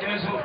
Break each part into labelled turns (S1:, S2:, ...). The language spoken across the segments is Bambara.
S1: Su.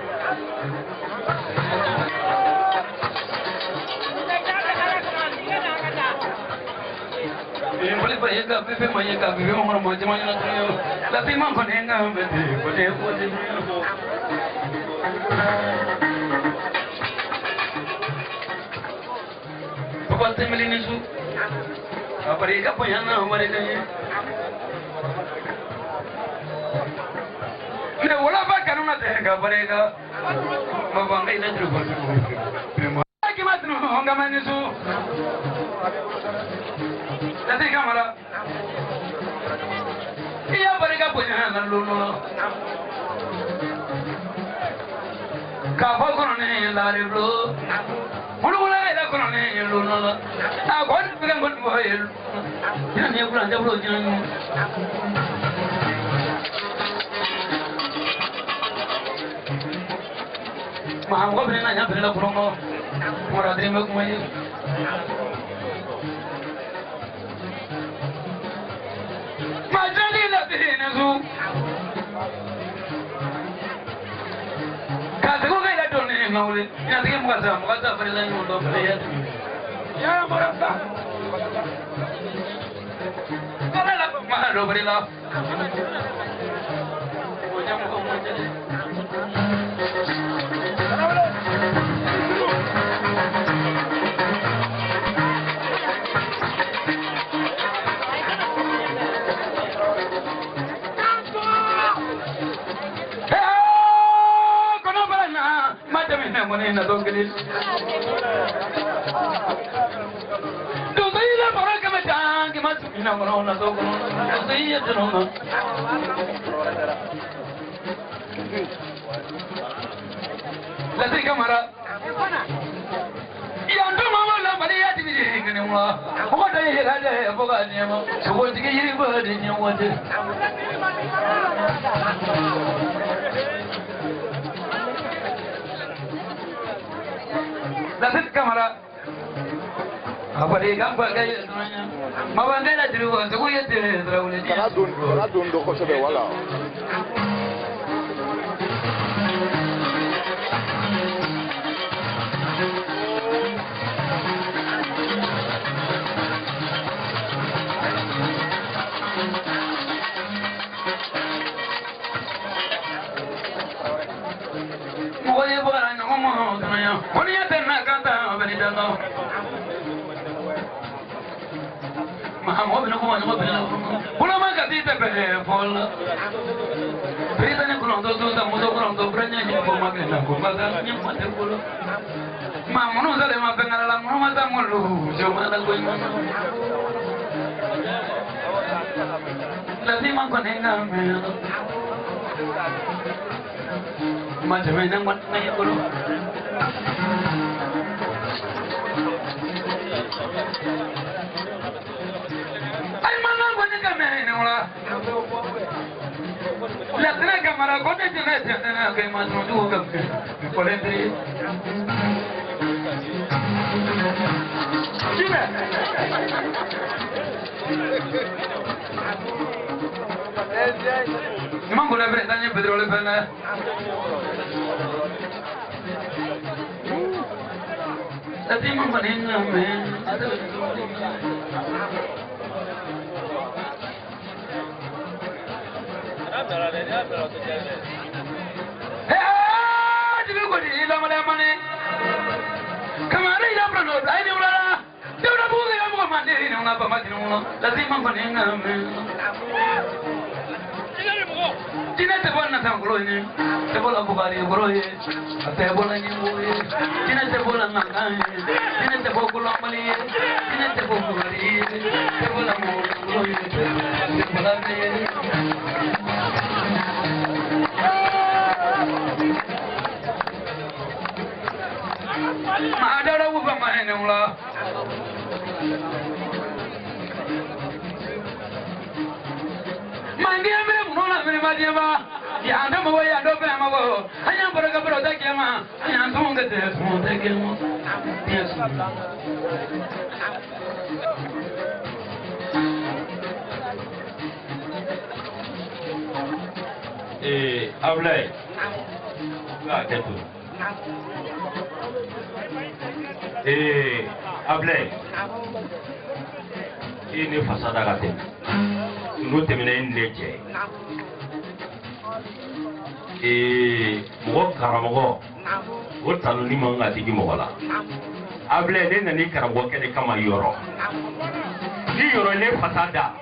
S2: Ablaye.
S1: N ka hakɛ to. Ee, Abilaye, i ye ne fasa da ka tɛmɛ. N'o tɛmɛna i ni ne cɛ. Ee, mɔgɔ karamɔgɔ, o tanuni man kan ka digi mɔgɔ la. Abilaye, ne nana i karamɔgɔkɛ de kama yɔrɔ. Ni yɔrɔ ne fasa da,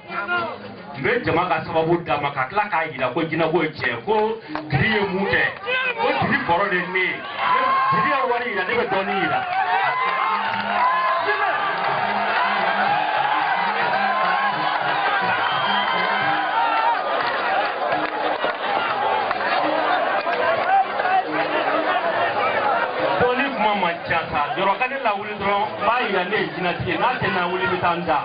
S1: n bɛ jama ka sababu d'a ma ka tila k'a jira ko jinɛko ye tiɲɛ ko jiri ye mun kɛ ko jiri kɔrɔ de ye ne ye jiri ye wari yira ne bɛ dɔɔnin yira. Dɔɔni kuma man ca sa yɔrɔ ka ne lawuli dɔrɔn n b'a yira ne ye jinɛtigi ye n'a tɛ n lawuli n bɛ taa n da.